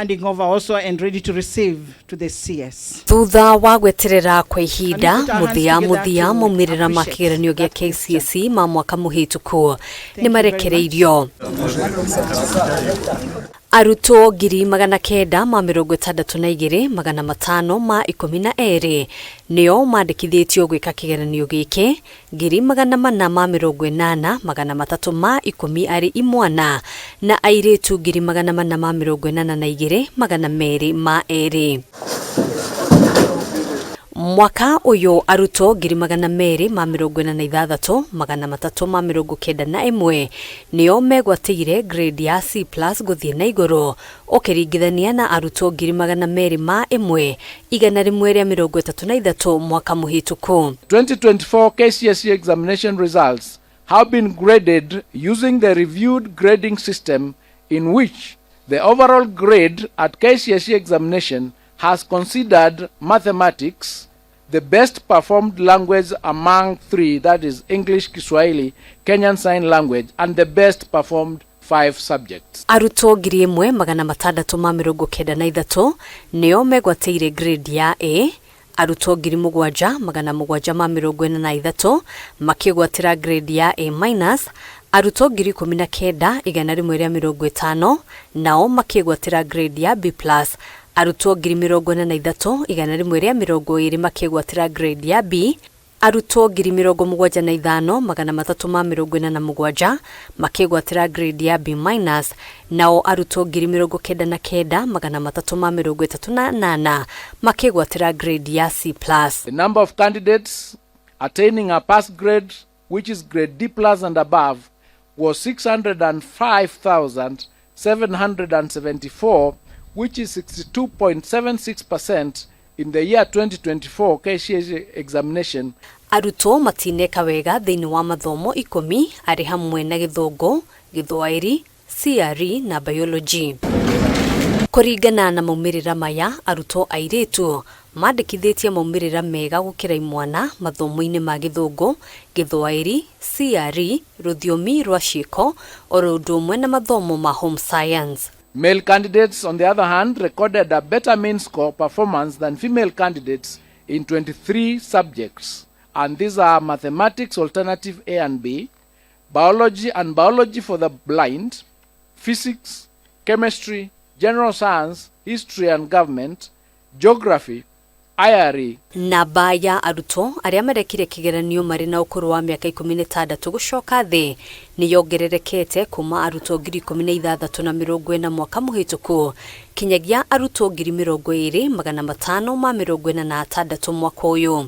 Handing over also and ready to receive to the CS. Thutha wa gweterera kwa ihinda, mũthia mũthia maumĩrĩra ma kĩgeranio gĩa KCSE ma mwaka mũhĩtũku nĩ marekereirio. Arutwo 962,512 nĩo mandĩkithĩtio gwĩka kĩgeranio gĩkĩ, 480,310 arĩ imwana na airĩtu 482,202. Mwaka ũyũ arutwo 246,391 nĩo megwatĩire grade ya C+ gũthiĩ na igũrũ, ũkĩringithania na arutwo 201,133 mwaka mũhĩtũku. 2024 KCSE examination results have been graded using the reviewed grading system, in which the overall grade at KCSE examination has considered mathematics the best performed language among three, that is English, Kiswahili, Kenyan Sign Language, and the best performed five subjects. Arutwo 1,693 nĩo megwatĩire grade ya A, arutwo 7,743 makĩgwatĩra grade ya A minus, arutwo 19,150 nao makĩgwatĩra grade ya B plus, arutwo 43,120 makĩgwatĩra grade ya B, arutwo 75,347 makĩgwatĩra grade ya B minus, nao arutwo 99,338 makĩgwatĩra grade ya C plus. The number of candidates attaining a pass grade, which is grade D plus and above, was 605,774, which is 62.76% in the year 2024 KCSE examination. Arutwo matineka wega thĩinĩ wa mathomo 10 arĩ hamwe na Gĩthũngũ, Gĩthwaĩri, CRE na Biology. Kũringana na maumĩrĩra maya, arutwo airĩtu mandĩkithĩtie maumĩrĩra mega gũkĩra imwana mathomo-inĩ ma Gĩthũngũ, Gĩthwaĩri, CRE, rũthiomi rwa ciĩko oro ũndũ ũmwe na mathomo ma Home Science. Male candidates, on the other hand, recorded a better mean score performance than female candidates in 23 subjects. And these are mathematics alternative A and B, biology and biology for the blind, physics, chemistry, general science, history and government, geography, IRE. Namba ya arutwo arĩa marekire kĩgeranio marĩ na ũkũrũ wa mĩaka 16 gũcoka thĩ nĩ yongererekete kuma arutwo 16,040 mwaka mũhĩtũku kinyagia arutwo 20,546 mwaka ũyũ.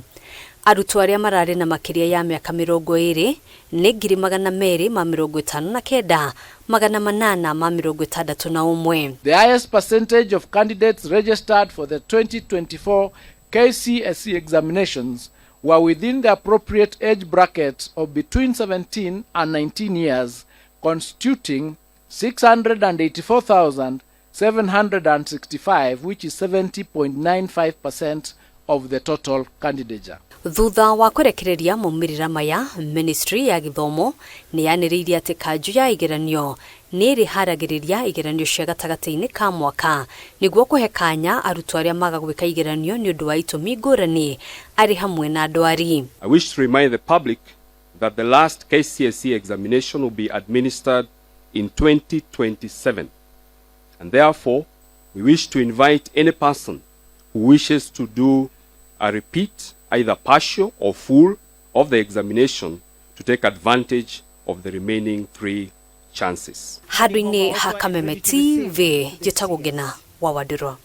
Arutwo arĩa mararĩ na makĩria ya mĩaka 20 nĩ 259,861. The highest percentage of candidates registered for the 2024 KCSE examinations were within the appropriate age bracket of between 17 and 19 years, constituting 684,765, which is 70.95% of the total candidature. Thutha wa kũrekereria maumĩrĩra maya, Ministry ya Gĩthomo nĩ yanĩrĩire atĩ kanjũ ya igeranio nĩ ĩrĩharagĩrĩria igeranio cia gatagatĩ-inĩ ka mwaka nĩguo kũhe kanya arutwo arĩa maga gwĩka igeranio nĩ ũndũ wa itũmi ngũrani arĩ hamwe na ndwari. I wish to remind the public that the last KCSE examination will be administered in 2027. And therefore, we wish to invite any person who wishes to do a repeat, either partial or full, of the examination to take advantage of the remaining three chances. Handũ-inĩ ha Kameme TV, njĩtagwo Ngena wa Wandũrwa.